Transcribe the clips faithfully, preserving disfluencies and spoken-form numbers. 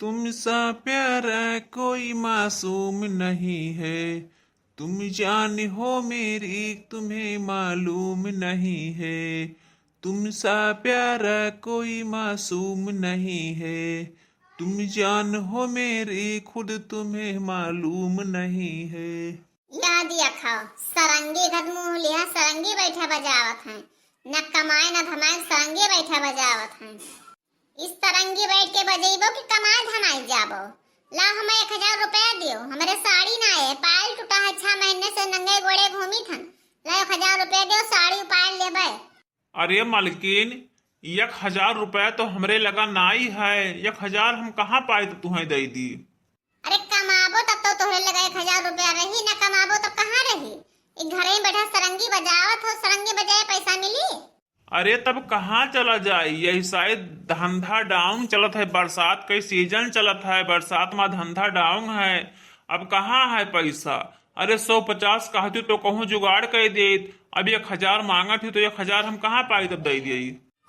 तुम सा प्यारा कोई मासूम नहीं है, तुम जान हो मेरी, तुम्हें मालूम नहीं है, तुम सा प्यारा कोई मासूम नहीं है, तुम जान हो मेरी, खुद तुम्हें मालूम नहीं है। या दिया खाओ, सरंगी घट मुँह लिहा, सरंगी बैठा बजावत हैं, न कमाए न धमाए, सरंगी बैठा बजावत हैं। इस तरंगी बैठ के बजइबो कि कमाए धमाए जाबो? ला, हमें एक हजार रुपया दियो, हमरे साड़ी ना है, पायल टूटा है, छह महीने से नंगे गोड़े घूमी थन। ला, एक हजार रुपया दियो, साड़ी पायल लेबे। अरे मलकिन, एक हजार रुपया तो हमरे लगा नाई है, एक हजार हम कहाँ पाई तो तुहें दे दी? अरे कमाबो तब तो तोहरे लगा एक हजार रुपया रही, ना कमाबो तब कहाँ रही? ई घरे ही बैठा सरंगी बजावत हो, सरंगी बजाए पैसा मिली? अरे तब कहाँ चला जाई, यही साइड धंधा डाउन चलत है, बरसात के सीजन चलत है, बरसात मा धंधा डाउन है, अब कहाँ है पैसा? अरे सौ पचास कहती तो कहूँ जुगाड़ कर देत, अब एक हजार मांगत ही तो एक हजार हम कहाँ पाई तब दे दिए।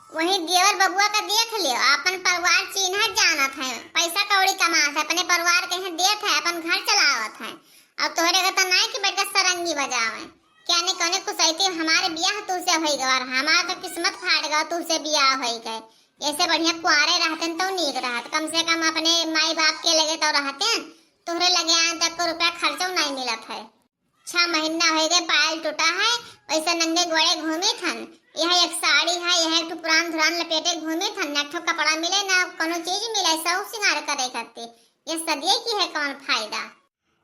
वही देवर बबुआ का देख लियो, अपन परिवार चिन्हत जानत है, पैसा कौड़ी कमात है, अपने परिवार के यहाँ देत है, अपन घर चलावत है। अब तोहरे का तो नाई कि बैठ के सरंगी बजावे, क्या नहीं कौने कुसैती हमारे बियाह तू से होई गवा, हमार तो किस्मत फाट गवा तू से बियाह होई गए। ऐसे बढ़िया कुआरे रहते न तो नीक रहत, कम से कम अपने माई बाप के लगे तो रहते न, तोहरे लगे आए तक को रुपया खर्चो नहीं मिलत है। छह महीना होई गए पायल टूटा है, वैसे नंगे गोड़े घूमी थन। यह एक साड़ी है, यह एक ठो पुरान धुरान लपेटे घूमी थन, ना एक ठो कपड़ा मिले ना कोनो चीज मिले, सब सिंगार करे खातिर। ये सदिये की है कौन फायदा?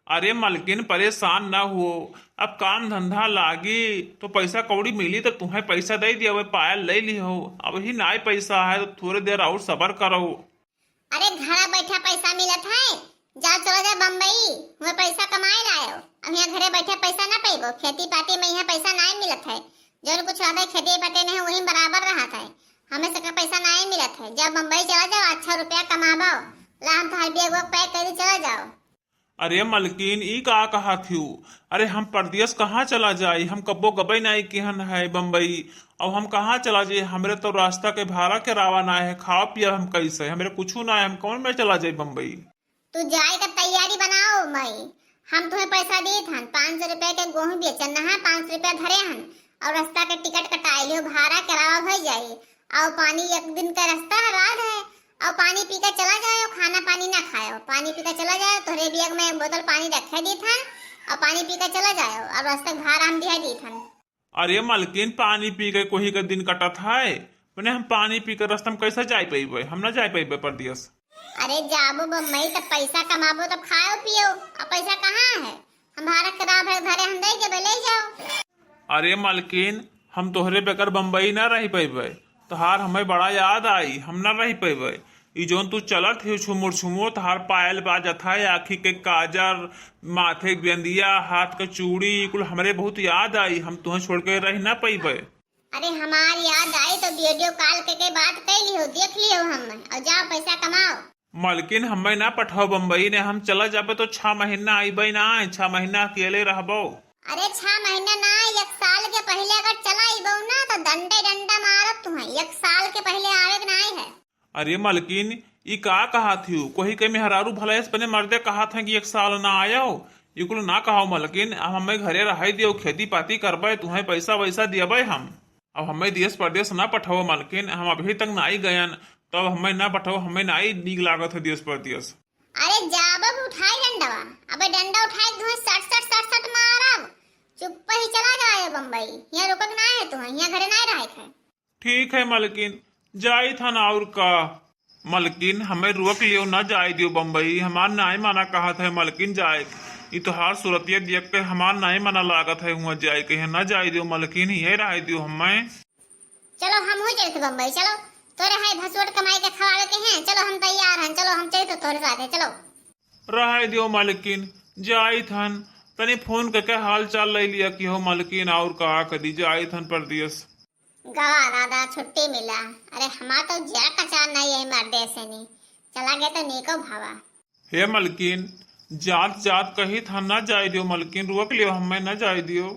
अरे मलकिन परेशान ना हो, अब काम धंधा लागी तो पैसा कौड़ी मिली तो तुम्हें पैसा दे दिया, वह पायल ले ली हो, अब ही नाई पैसा है तो थोड़े देर और सबर करो। अरे घरा बैठा पैसा मिलत है, जाओ चलो जाओ बम्बई, हुए पैसा कमाए लायो। अब यहाँ घरे बैठा पैसा ना पैबो, खेती पाती में यहाँ पैसा नाई मिलत है, जौन कुछ रहत है खेती पाती में वही बराबर रहत है, हमें सबका पैसा नाई मिलत है। जाओ बम्बई चला जाओ, अच्छा रुपया कमाबो, ला हम तोहार बैग वैग पैक कर दी, चला जाओ। अरे मलकिन, ई का कहत हिउ? अरे हम परदेस कहाँ चला जाई? हम कब्बो गबई नाई किहन है बम्बई। अब हम कहाँ चला जाई? हमरे तो रास्ता के भाड़ा के रावा नाई है, खाओ पिया हम कैसे? हमरे कुछू नाई है, हम कौन में चला जाई बम्बई? तू जाए का तैयारी बनाओ मई, हम तुम्हें पैसा दीत हन, पाँच सौ रुपया के गोहूँ बेचन है, पाँच सौ रुपया धरे हन, और रास्ता के टिकट कटाई लियो, भाड़ा के रावा हो जाई। और पानी एक दिन का रास्ता है, बाद है, और पानी पी के चला जाओ, खाना पानी ना खाओ, पानी पी के चला जाओ। तोहरे बैग में एक बोतल पानी रखे दीत हन, और पानी पी के चला जाओ, और रास्ता के भाड़ा हम दिया दीत हन। अरे मलकिन, पानी पी के कोही का दिन कटत है? मने हम पानी पी के रास्ता में कैसे जाए पइबे? हम ना जाए पइबे परदेस। अरे जाबो बम्बई तब पैसा कमाबो तब खाओ पियो, अब पैसा कहाँ है? हम भाड़ा के रावा भर धरे हम दे देबे, ले जाओ। अरे मलकिन, हम तोहरे बगैर बम्बई ना रह पइबे। तोहार हमें बड़ा याद आई, हम ना रह पइबे। ई जौन तू चलत हिउ छुमुर छुमुर, तोहार पायल बाजत है, आँखी के काजर, माथे के बिंदिया, हाथ के चूड़ी, ई कुल हमरे बहुत याद आई। हम तुहें छोड़ के रह ना पइबे। अरे हमार याद आई तो वीडियो कॉल के, के बात कर लियो, देख लियो हम, और जाओ पैसा कमाओ। मलकिन, हमें ना पठाओ बम्बई ने, हम चला जाबे तो छह महीना आइबे ना, छह महीना अकेले रहबो। अरे छह महीना ना, एक साल के पहले अगर चला आइबो ना तो डंडे डंडा मारब तुहें, एक साल के पहले आवे के नाई है। अरे मलकिन, ई का कहत हिउ? कोही के मेहरारू भला ऐस अपने मर्दे कहत हैं कि एक साल ना आयो, ई कुल ना कहो मलकिन, अब हमें घरे रहे दियो, खेती पाती करबे, तुहें पैसा वैसा दियबे हम। अब हमें देश परदेश ना पठाओ मलकिन, हम अभी तक नाई गयन, तब हमें ना पठाओ, हमें नाई नीक लागत है देश परदेश। अरे जाबब उठाई डंडवा, अबे डंडा उठाई तुहें सट सट सट सट मारब। चुप ही चला जाए बम्बई, यहाँ रुकक ना है तुहें, यहाँ घरे ना रहे है। ठीक है मलकिन, जाई थन और का। मलकिन, हमें रोक लियो, ना जाए दियो बम्बई, हमार नाई माना कहत है मलकिन जाए। ई तोहार सूरतिया देख के हमार नाई माना लागत है हुआ जाए के, ना जाए दियो मलकिन, यही रहे दियो हमें। चलो हम हो चलत बम्बई, चलो तोरे है भसुअट कमाई के खवावे के हैं, चलो हम तैयार हैं, चलो हम चलत तोरे साथे, चलो। रहे दियो मलकिन, जाई थन, तनी फोन करके हाल चाल ले लिया कि हो मलकिन और का कदी जाई थन परदेस। गवा दादा छुट्टी मिला। अरे हमार तो जरा कचार नहीं है मर्दे से नहीं, चला गया तो नीको भावा। हे मलकिन, जात जात कही था ना जाए दियो मलकिन, रोक लियो हमें ना जाए दियो।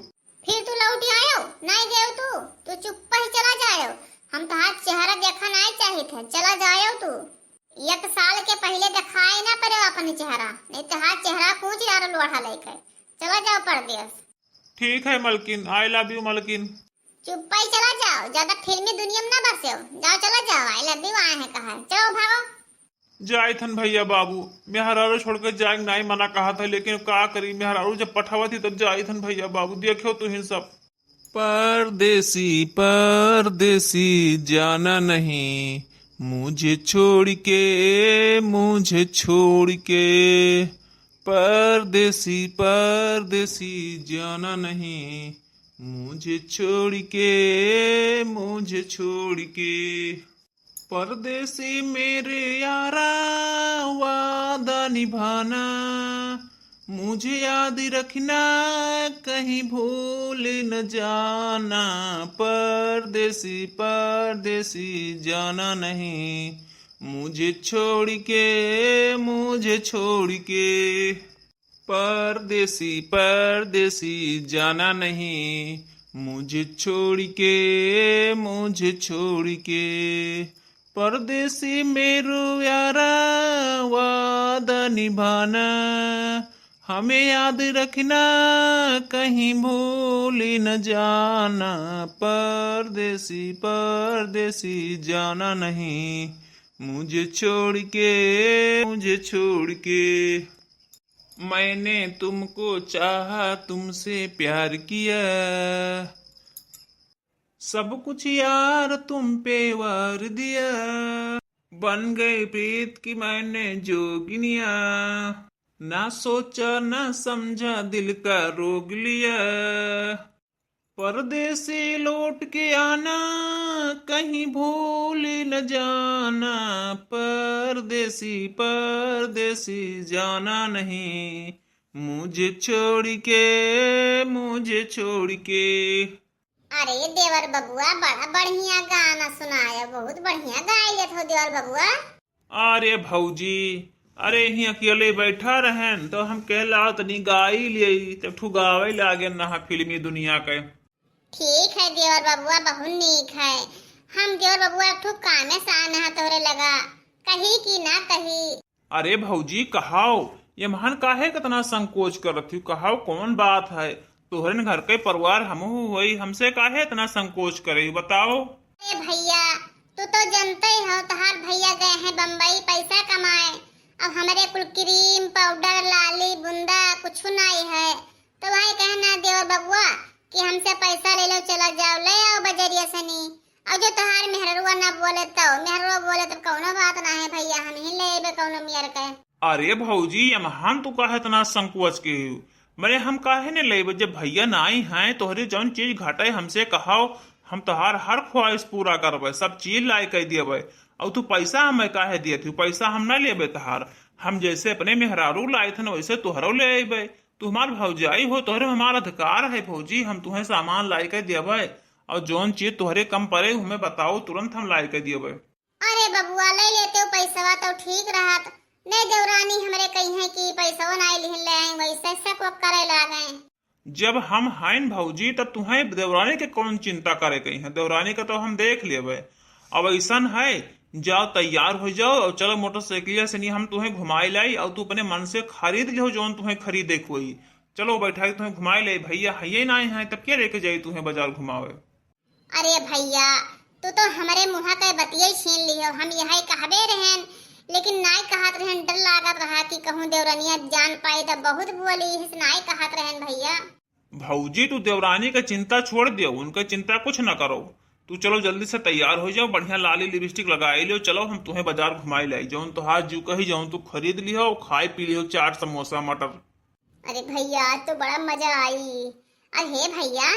फिर तू लौट आयो, नहीं गयो तू, तू चुप ही चला जायो। हम तोहार चेहरा देखा नहीं चाहिए थे, चला जायो तू। एक साल के पहले देखा तोहार चेहरा पूछ यार लोढ़ा लेके। चला जाओ परदेस। ठीक है मलकिन, I love you मलकिन। चुप्पा ही चला जाओ, ज्यादा फिल्मी दुनिया में ना बसे हो। जाओ, चला जाओ, I love you आए हैं कहा, जाओ भागो। जाइत हन भैया बाबू, मेहरारू छोड़ के जाए के नाई मना कहा था, लेकिन का करी, मेहरारू जब पठावत ही तब जाइत हन भैया बाबू, देखो तुहिन सब। परदेसी, परदेसी, जाना नहीं मुझे छोड़ के, मुझे छोड़ के। परदेसी, परदेसी, जाना नहीं मुझे छोड़ के, मुझे छोड़ के। परदेसी मेरे यारा, वादा निभाना, मुझे याद रखना, कहीं भूल न जाना। परदेसी, परदेसी, जाना नहीं मुझे छोड़ के, मुझे छोड़ के। परदेसी, परदेसी, जाना नहीं मुझे छोड़ के, मुझे छोड़ के। परदेसी मेरो यारा, वादा निभाना, हमें याद रखना, कहीं भूल न जाना। परदेसी, परदेसी, जाना नहीं मुझे छोड़ के, मुझे छोड़ के। मैंने तुमको चाहा, तुमसे प्यार किया, सब कुछ यार तुम पे वार दिया। बन गई प्रीत की मैंने जोगिनिया, ना सोचा ना समझा दिल का रोग लिया। परदेसी लौट के आना, कहीं भूल न जाना। परदेसी, परदेसी, जाना नहीं मुझे छोड़ के, मुझे छोड़ के। अरे देवर बबुआ, बड़ा बढ़िया गाना सुनाया, बहुत बढ़िया गाय लेत हो देवर बबुआ। अरे भौजी, अरे यहीं अकेले बैठा रहेन तो हम कहला तनी गाई ले, तब ठू गावे लागे नहा फिल्मी दुनिया के। ठीक है देवर बबुआ, बहुत नीक है। हम देवर बबुआ एक ठू कामे से आना है तोहरे लगा, कही कि ना कही? अरे भौजी, कहाओ, ये महन काहे कितना संकोच करत हूँ? कहाओ, कौन बात है? तोहरे न घर के परिवार हमहू होई, हमसे काहे इतना संकोच करे, बताओ। अरे भैया, तू तो जनते ही हो, तोहार भैया गए हैं बम्बई पैसा कमाए। अब हमरे कुल क्रीम, पाउडर, लाली, बुंदा कुछ नहीं है, तो वही कहना देवर बबुआ कि हमसे पैसा ले लो, चला जाओ, ले आओ बजरिया से नी। और जो तोहार मेहररुआ ना बोले तो, मेहररुआ बोले तो कौनो बात ना है भैया, हम ही ले अबे कौनो मियर के। अरे भौजी, यमहान तू काहे इतना संकोच के हो? मने हम काहे ने लेबे, जब भैया नाई हैं, तोहरे जौन चीज घटे हमसे कहाओ, हम तोहार हर ख्वाहिश पूरा करबे, सब चीज लाए कह दियबे। और तू पैसा हमें काहे दिए थी? पैसा हम ना लेबे तोहार, हम जैसे अपने मेहरारू लाए थे ना, वैसे तोहरो ले अबे। तू हमार भौजाई हो, तोहरे में हमार अधिकार है भौजी, हम तुहें सामान लाए के दियबे। और जौन चीज तोहरे कम पड़े, हमें बताओ, तुरंत हम लाए के दियबे। अरे बबुआ, ले लेते हो पैसवा तो ठीक रहत। नहीं देवरानी हमरे कही है कि पैसवा नहीं लिहन ले आई, वैसे शक वक करे लागे। जब हम हइन भौजी, तब तुहें देवरानी के कौन चिंता करे कही है? देवरानी के तो हम देख लेबे। अब ऐसन है, जाओ तैयार हो जाओ और चलो मोटरसाइकिल से नहीं हम तुहें घुमाए लाई और तू अपने मन से खरीद लिहो जौन तुहें खरीदे के होई। चलो बैठा के तुहें घुमाए ले, भैया है ये ना है, तब क्या लेके जाई तुहें बाजार घुमावे? अरे भैया, तू तो हमरे मुँहा के बतिये छीन लिहो। हम यही कहबे रहेन, लेकिन नाई कहत रहेन, डर लागत रहा कि कहूँ देवरनिया जान पाई तो बहुत बोली, इस नाई कहत रहेन भैया। भौजी, तू देवरानी के चिंता छोड़ दियो, उनके चिंता कुछ न करो। तू चलो जल्दी से तैयार हो जाओ, बढ़िया लाली लिपस्टिक लगाई लियो, चलो हम तुहें बाजार घुमाई लाई, जौन तुहार जू कही जौन तू खरीद लिहो, खाई पी लिहो चाट समोसा मटर। अरे भैया, आज तो बड़ा मजा आई। अरे हे भैया,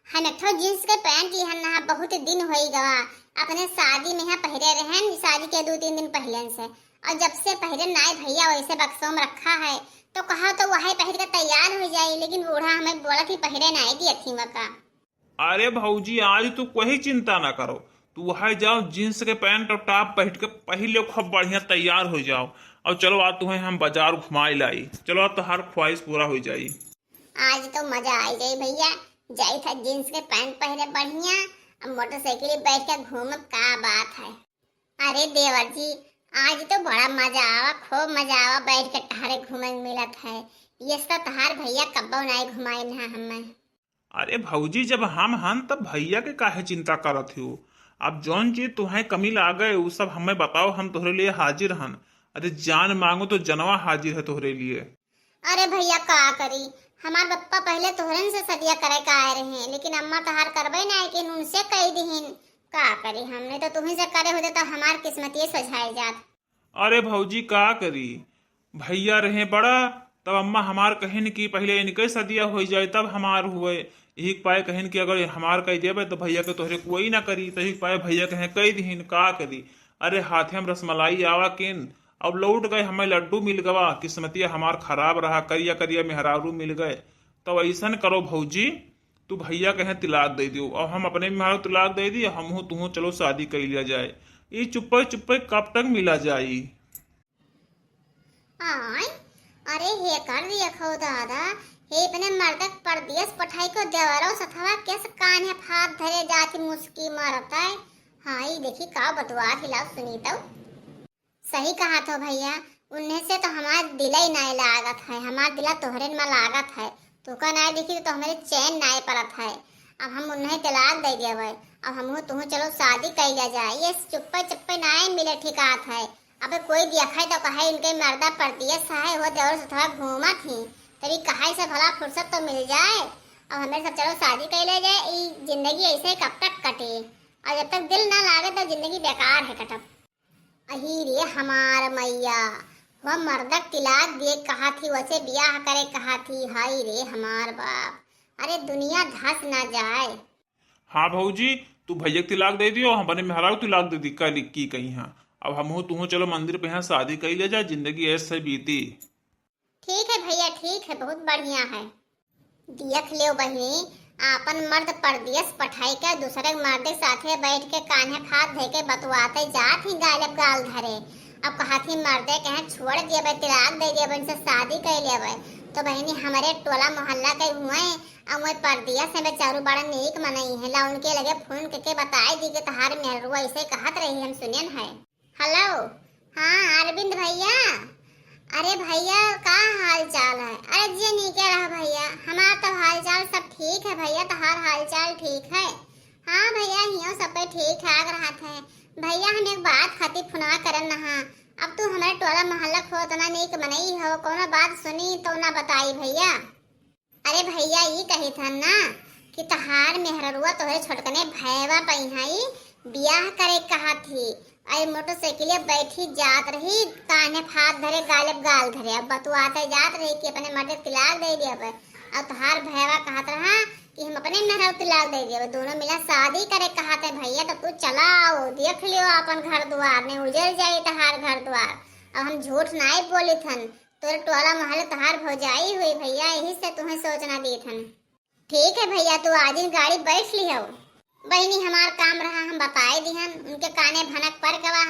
हम एक ठो जींस के पैंट लिहन ना, बहुत दिन होई गवा। अपने शादी में यहाँ पहिरे रहन, शादी के दो तीन दिन पहले से, और जब से पहिरे नाय भैया, वैसे बक्सों में रखा है। तो कहा तो वही पहिर के तैयार हो जाई, लेकिन बूढ़ा हमें बोला कि पहिरे नाय दिए थी मका। अरे भौजी, आज तू कोई चिंता ना करो, तू वहाँ जाओ, जींस के पैंट और टॉप पहन के पहले खूब बढ़िया तैयार हो जाओ, और चलो आज तुम्हें हम बाजार घुमाए लाई। चलो, आज तोहार ख्वाहिश पूरा हो जाई। आज तो मजा आ जाई भैया, जाई था जींस के पैंट पहने बढ़िया, अब मोटरसाइकिल बैठ के घूमब, का बात है। अरे देवर जी, आज तो बड़ा मजा आवा, खूब मजा आवा, बैठ के टहरे घूमे मिलत है। ये सब तहार भैया कब्बो नाई घुमाइन है हमें। अरे भौजी, जब हम हन तब भैया के काहे चिंता करत हो? अब जौन चीज तुहें कमी लागे उ सब हमें बताओ, हम तोहरे लिए हाजिर हन। अरे जान मांगो तो जनवा हाजिर है तोहरे लिए। अरे भैया का करी, हमार पप्पा पहले तोहरन से सदिया करे का आए रहे, लेकिन अम्मा तहार करबे ना है कि उनसे कह दिहिन। का करी, हमने तो तुही से करे होते तो हमार किस्मतिये सोझाए जात। अरे भौजी का करी, भैया रहे बड़ा, तब अम्मा हमार कहिन कि पहले इनके सदिया हो जाए तब हमार हुए। यही पाए कहिन कि अगर हमार कह देबे तो भैया के तोहरे कोई ना करी, तो यही पाए भैया कहे कह दिहिन, का करी। अरे हाथे हम रसमलाई आवा किन, अब लौट गए हमें लड्डू मिल गवा, किस्मतिया हमार खराब रहा, करिया करिया मेहरारू मिल गए। तब ऐसन करो भौजी, तू भैया कहे तिलाक दे दियो, अब हम अपने मेहरारू तिलाक दे दी, हमहू तुहू चलो शादी कर लिया जाए। ई चुप्पे चुप्पे कब तक मिला जाई? आय, अरे हे कर दिया खो दादा, हे अपने मर्दक परदेस पठाई को देवरो सथवा केस कान्हे फात धरे जाति मुस्की मारत है। हाँ, ई देखी का बतुआ हिलाओ सुनी तो। सही कहा थो भैया, उन्हें से तो हमार दिला ही नाय लागत है, हमार दिला तोहरे में लागत है। तोका नाय देखी तो हमारे चैन नाय परत है। अब हम उन्हें तलाक दे देवे, अब हमहू तुहू चलो शादी कर लिया जाए। ये चुप्पे चुप्पे नाय मिले ठिकात है। अबे कोई देखे तो कहे इनके मर्दा परदेस है, वो देवर सथवा घूमत ही, तभी कहे से भला फुर्सत तो मिल जाए। अब हमें सब चलो शादी कर ले जाए, ई जिंदगी ऐसे कब तक कटे? और जब तक दिल ना लागे तो जिंदगी बेकार है कटब। अही रे हमार मैया, वह मर्दक तिलाक दिए कहा थी, वसे बियाह करे कहा थी। हाय रे हमार बाप, अरे दुनिया धस ना जाए। हाँ भौजी, तू भैया के तिलाक दे दियो, हम अपने मेहरारू तिलाक दे दी, कल की कही हाँ। अब हमहू तुहू चलो मंदिर पे यहाँ शादी कर ले जा, जिंदगी ऐसे बीती। ठीक है भैया, ठीक है, बहुत बढ़िया है। देख लियो बहिनी, आपन मर्द परदेस पठाई के दूसरे मर्द के साथे बैठ के कान्हे फात धे के बतुआते जात ही गालब गाल धरे। अब कहा थी मर्दे कहे छोड़ दिए बे, तिलाक दे दिए बे, इनसे शादी कर लिया बे। तो बहिनी हमारे टोला मोहल्ला के हुए, अब वही परदेस में बेचारू बड़ा नीक मनई है, ला उनके लगे फोन करके बताए दी कि तहार मेहरुआ ऐसे कहत रही, हम सुनेन है। हेलो, हाँ अरविंद भैया, अरे भैया का हाल चाल है? अरे जी नीके रह भैया, हमार तो हाल चाल सब ठीक है भैया, तोहार हाल चाल ठीक है? हाँ भैया, हियो सब कोई ठीक ठाक रहत है। भैया हम एक बात खातिर फोनवा करन नहा, अब तू हमारे टोला मोहल्ला को उतना नीक मनई हो, कोनो बात सुनी तो ना बताई भैया। अरे भैया, ई कही था ना कि तहार मेहररुआ तोहरे छोटकने भैवा पइहाई बियाह करे कहा थी। अरे मोटरसाइकिलिया बैठी जात रही, कान्हे फात धरे, गालब गाल धरे। अब बतुआते जात रही कि अपने मर्दे तिलाक दे दिया अब। और तहार भैवा कहत रहा कि हम अपने मेहररू तिलाक दे दिया, दोनों मिला शादी करे कहत है भैया। तो तू चला आओ, देख लियो अपन घर द्वार, नहीं उजर जाई तहार घर द्वार। अब हम झूठ नाई बोली थन, तोरे टोला मोहल्ला तोहार भौजाई हुई भैया, यही से तुम्हें सोचना दी थन। ठीक है भैया, तू आजिन गाड़ी बैठ लिहो। बहिनी, हमार काम रहा, हम बताए दिहन, उनके काने भनक पर गवा।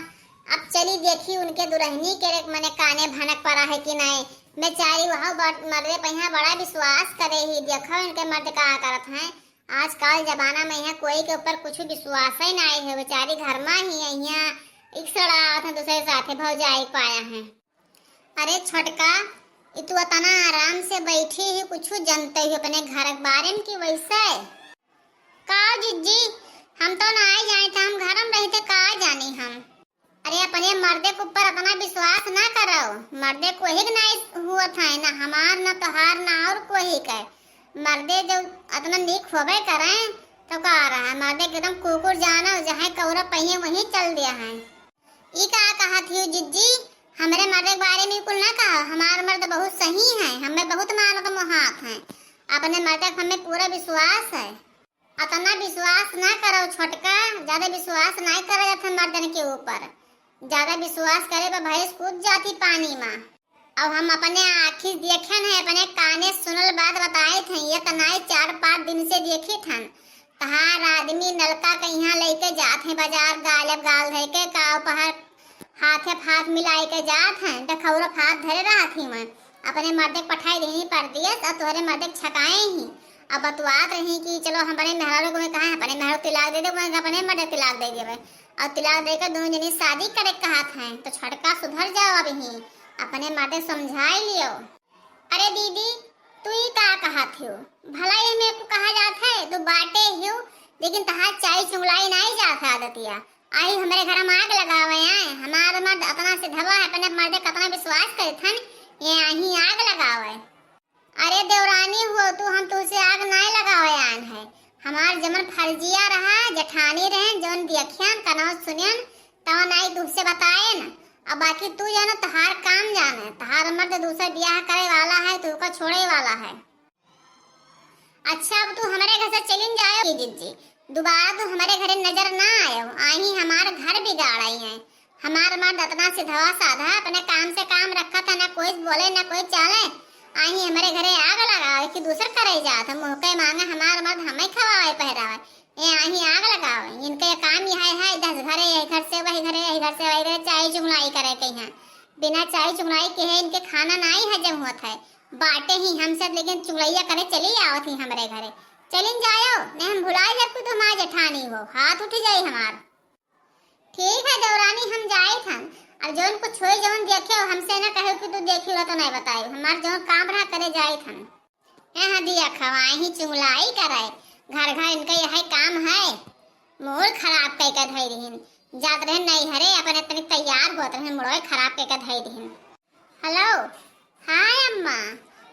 अब चली देखी उनके दुल्हनी के रे-, मने काने भनक परा है कि नहीं। बेचारी वह बड़-, मर्दे पे यहाँ बड़ा विश्वास करे ही, देखो इनके मर्द का करत हैं। आजकल जमाना में यहाँ कोई के ऊपर कुछ विश्वास ही नहीं है। बेचारी घर में ही है, यहाँ इक्सड़ा आवत हैं दूसरे साथे भौजाई पाया है। अरे छोटका, ई तू अतना आराम से बैठी ही, कुछ जानते ही अपने घर के बारे में कि वैसे? का जिज्जी, हम तो ना आई जाए थे, हम घर में रहते का जानी हम। अरे अपने मर्दे के ऊपर अतना विश्वास ना करो, मर्दे कोही के ना हुआ था ना हमार ना तोहार ना और कोही के। मर्दे जो अतना नीक होबे करे तो का रहा है, मर्दे के एकदम कुकुर जानो, जहाँ कौरा पहिए वहीं चल दिया है। ई का कहत हियो जिज्जी? हमरे मर्द के बारे में कुल ना कहो, हमार मर्द बहुत सही है, हमें बहुत मानत मोहात है। अपने मर्द के हमें पूरा विश्वास है। अतना विश्वास ना करो छोटका, ज्यादा विश्वास ना करो जात है मर्दन के ऊपर। ज्यादा विश्वास करे पर भैंस कूद जाती पानी में। अब हम अपने आँखी देखे हैं, अपने काने सुनल बात बताए थे, एक नाई चार पाँच दिन से देखी थन। तहार आदमी नलका के यहाँ लेके जात हैं बाजार, गालब गाल धर के, काव पहाड़ हाथे फात मिलाई के जात हैं, डखौरा फात धरे रहत ही वहाँ। अपने मर्दे के पठाई देही परदेस और तोहरे मर्दे के छकाए ही। अब बतुआत रही कि चलो हम अपने मेहरारू को कहा अपने मेहरारू तिलाक दे दे, वहाँ अपने मर्दे तिलाक दे देवे। और तिलाक देके दोनों जने शादी करे कहत हैं, तो छोटका सुधर जाओ अबहीं, अपने मर्दे समझाई लियो। अरे दीदी, तू ई का कहत हो? भला ये में को कहा जात है, तू बाटे हो, लेकिन तहार चाई चुंगलाई नाई जात है आदतिया। आई हमरे घर में आग लगावे आए, हमार मर्द अतना सिधवा है, अपने मर्दे कतना विश्वास करित हन, ये आही आग लगावे। अरे देवरानी हो तू, हम तुझसे आग नाय लगावे आन है। हमार जमन फर्जिया रहा, जेठानी रहे, जौन देखियन, कनौ सुनियन, तवन आई तुझसे बताएन। अब बाकी तू जानो, तहार काम जाने, तहार मर्द दूसर बियाह करे वाला है, तू का छोड़े वाला है। अच्छा, अब तू हमरे घर से चलिन जायो, जिज्जी, दोबारा तू हमरे घरे नजर ना आयो, आही हमार घर बिगाड़ाई है। हमार मर्द अतना सिधवा साधा, अपने काम से काम रखत है, ना कोई बोले ना कोई चाले। आही हमरे घरे आग लगावे कि दूसर करे जात है, मुँह के मांगे हमार मर्द हमें खवावे पहरावे। ए आही आग लगावे, इनके काम यह है, दस घरे, यही घर से वही घरे, यही घर से वही घरे, चाय चुगलाई करे के हैं। बिना चाय चुगलाई के है, इनके खाना नाई हजम होत है। बाटे ही हमसे, लेकिन चुगलैया करे चली आवत ही हमरे घरे। चलिन जायो, नहीं हम भुला जाब कि तुम आज जेठानी हो, हाथ उठ जाई हमार। ठीक है देवरानी, हम जाइत हन। अब जौन कुछ होई, जौन देखे हो, हमसे ना कहे कि तू देखी हो तो नहीं बताई। हमार जौन काम रहा करे जाइत हन। यहाँ दिया खवाई ही चुगलाई करे, घर घर इनका यही काम है। मूड खराब कई के धई रहिन, जात रहे नहीं हरे, अपने तनिक तैयार होत रहे, मुड़ोए खराब कई के धई रहिन। हेलो, हाय अम्मा।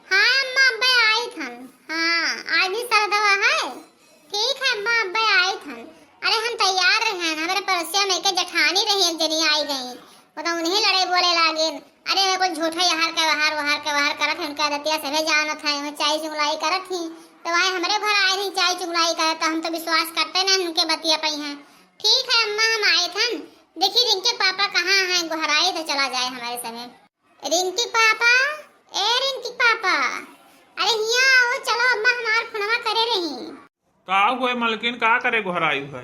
हाँ अम्मा, अब्बे आइत हन। हाँ, आज भी सरदवा है। ठीक है अम्मा, अब्बे आइत हन। अरे हम तैयार रहन, हमरे पड़ोसिया में के जेठानी रही, एक जनी आई गई, वो तो उन्हीं लड़े बोले लागिन। अरे मैं कुछ झूठा यहार के वहार, वहार के वहार करत है, उनका आदतिया सभे जानत है, मैं चाय चुगलाई करत ही, तो वह हमरे घर आए रही चाय चुगलाई करत, तो हम तो विश्वास करते नहीं उनके बतिया पई हैं। ठीक है अम्मा, हम आइत हन। देखी रिंकी पापा कहाँ हैं, गोहराई तो चला जाए हमारे सभे। रिंकी पापा, ए रिंकी पापा, अरे हिया आओ, चलो अम्मा हमार फोनवा करे रही। का हुए मलकिन, का करे गोहराई है?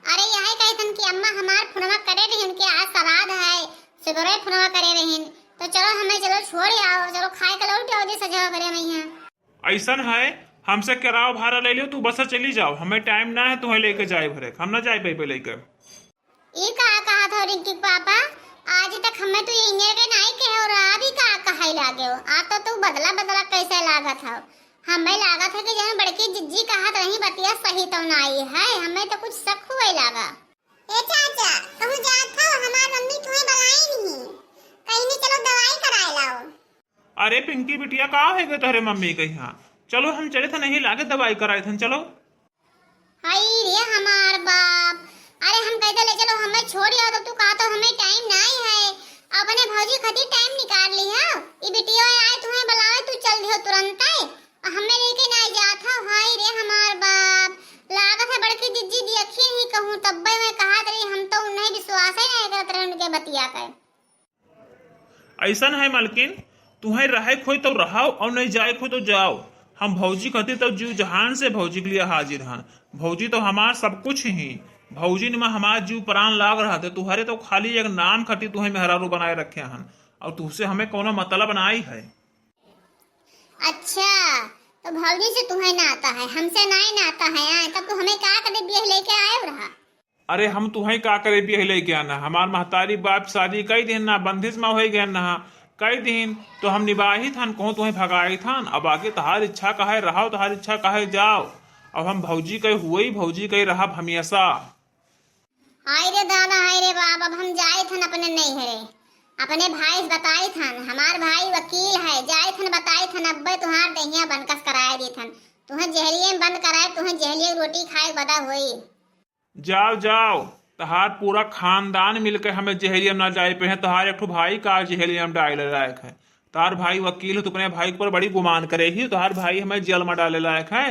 अरे यही कही थन कि अम्मा हमार फोनवा करे रही, उनके आज श्राद्ध है, सुबह फोनवा करे रही, तो चलो हमें चलो छोड़ आओ, चलो खाए के लौट आओ जी सजवा भरे में यहाँ। ऐसन है, हमसे किराया भाड़ा ले लियो, तू बस से चली जाओ, हमें टाइम ना है तुम्हें लेके जाए भरे, हम ना जाए पे, पे लेके। ई का कहत हो रिंकी पापा? आज तक हमें तू इंजर के नाई कहे हो रहा, अभी का कहे लागे हो? आ तो तू बदला बदला कैसे लागत हो? हमें लागत है कि जौन बड़की जिज्जी कहत रही बतिया सही तो नाई है, हमें तो कुछ शक हुए लागा। ए चाचा, कहूँ जात हो, हमार मम्मी तुम्हें बुलाई नहीं, कहीं नहीं, चलो दवाई कराए लाओ। अरे पिंकी बिटिया, का हो गए तोहरे मम्मी के यहाँ? चलो हम चले थे, नहीं लागे दवाई कराए थे, चलो। हाय रे हमार बाप, अरे हम कहते ले चलो हमें छोड़ आओ, तो तू कहा तो हमें टाइम नहीं है, अपने भौजी खातिर टाइम निकाल ली है। ई बिटिया आए तुम्हें बुलावे, तू चल दियो तुरंत है, और हमें लेके नहीं जात हो। हाय रे हमार बाप, लागत है बड़की जिज्जी देखी नहीं कहूँ, तब्बे मैं कहा रही, हम तो उन्हें विश्वास ही नहीं करत रहे उनके बतिया के। ऐसन है मालकिन, तुहें रहे खोई तो रहो और नहीं जाए खोई तो जाओ। हम भौजी खातिर तो जीव जहान से भौजी के लिए हाजिर हैं। भौजी तो हमार सब कुछ ही। भौजी में हमार जीव प्राण लाग रहा थे, तुहरे तो खाली एक नाम खातिर तुहें मेहरारू बनाए रखे हन और तुहसे हमें कोनो मतलब नाई है। अच्छा, तो भौजी से तुहें नाता है, हमसे नाई नाता है, आए, तब तू हमें का करे बियाह लेके आए रहा? अरे हम तुहई का करे बियाह लेके आना, हमार महतारी बाप शादी कई दिन ना बंदिश में होई गए ना, कई दिन तो हम निबाहित हन, कहूँ तुहई भगाइत हन। अब आगे तहार इच्छा कहे रहो, तहार इच्छा कहे जाओ। अब हम भौजी कहे हुई, भौजी कहे रहब हमेशा। हाय रे दादा, हाय रे बाप, अब हम जाइत हन अपने नैहरे, अपने भाई से बताइत हन, हमार भाई वकील है, जाइत हन बताइत हन, अब्बे तुहार देहिया बनकस कराए दीत हन, तुहें जेहलिए में बंद कराए, तुहें जेहलिए रोटी खाए बदा होई। जाओ, जाओ, तहार पूरा खानदान मिलके हमें जेहलिया में ना जाए पे है। तहार एक ठो भाई का जेहलिया में डाले लायक है। तहार भाई वकील है, तू अपने भाई के ऊपर बड़ी गुमान करे ही। तहार भाई हमें जेल में डाले लायक है।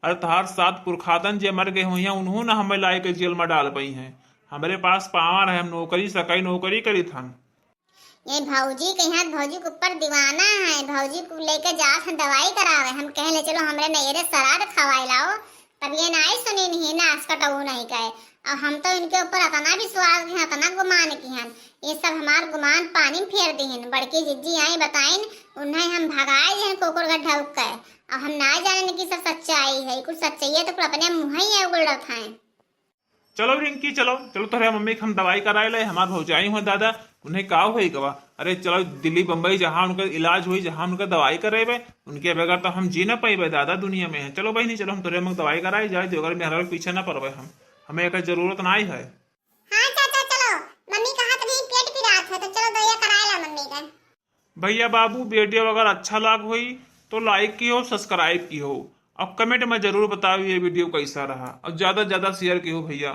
अरे तहार सात पुरखादन जे मर गए हुई हैं, उन्हों ना हमें लाए के जेल में डाल पाई हैं। हमरे पास पावर है, हम नौकरी सकई नौकरी करी थन। ये भौजी के यहाँ, भौजी के ऊपर दीवाना है, भौजी को लेके जात हैं दवाई करावे। हम कहले चलो हमरे नैहरे सराद खवाए लाओ, तब ये नाई सुनी नहीं, नाश कटऊ नहीं कहे। और हम तो इनके ऊपर अतना विश्वास किहन, अतना गुमान किहन, ये सब हमार गुमान पानी में फेर दिहन। बड़की जिज्जी आई बताइन, उन्हें हम भगाए दिहन कुकुर का ढौक के। और हम ना जाने कि सब सच्चाई है, कुछ सच्चाई है तो कुल अपने मुँह ही है उगल रखा है। चलो रिंकी, चलो, चलो, तोहरे मम्मी के हम दवाई कराए ले, हमार भौजाई हो दादा, उन्हें का होई गवा? अरे चलो, दिल्ली बम्बई जहाँ उनका इलाज होई, जहाँ उनका दवाई करेबे, उनके बगैर तो हम जी ना पाइबे दादा दुनिया में। चलो बहिनी, चलो, हम तोहरे मम्मी के दवाई कराए जाए, देवघर में हर पीछे ना पड़बे हम, हमें एक जरूरत ना है। हाँ चाचा, चलो, मम्मी कहा तो नहीं, पेट पिरात है, तो चलो दवाई कराए ला मम्मी का। भैया बाबू, वीडियो अगर अच्छा लाग होई तो लाइक किहो, सब्सक्राइब किहो, और कमेंट में जरूर बताओ ये वीडियो कैसा रहा, और ज्यादा से ज्यादा शेयर किहो भैया।